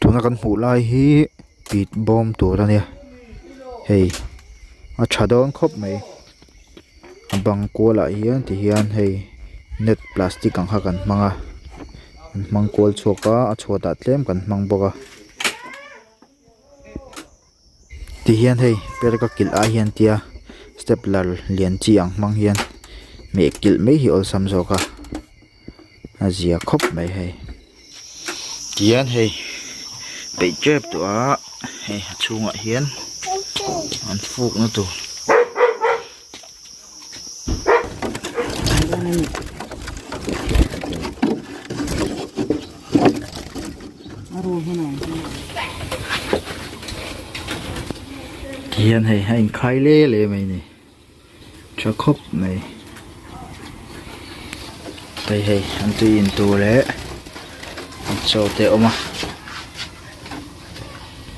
Tuna kan hmuh lai hi pit bawm tur a nia hei a tha dawn khawp mai a bang kual ah hian ti hian hei net plastic ang kha kan hmang a an hmang kual chhuak a a chhuat ah tlem kan hmang bawk a ti hian hei perek a kilh ai hian tia stepler lian chi ang hmang hian meh kilh mai hi awlsam zawk a a zia khawp mai hei tihian hei peih tep tawh a hei a chhungah hian an fuk na tur. Tihian hei a inkhai le le mai a ni tha khawp mai hei hei an tui in tur leh an chaw te a awm a.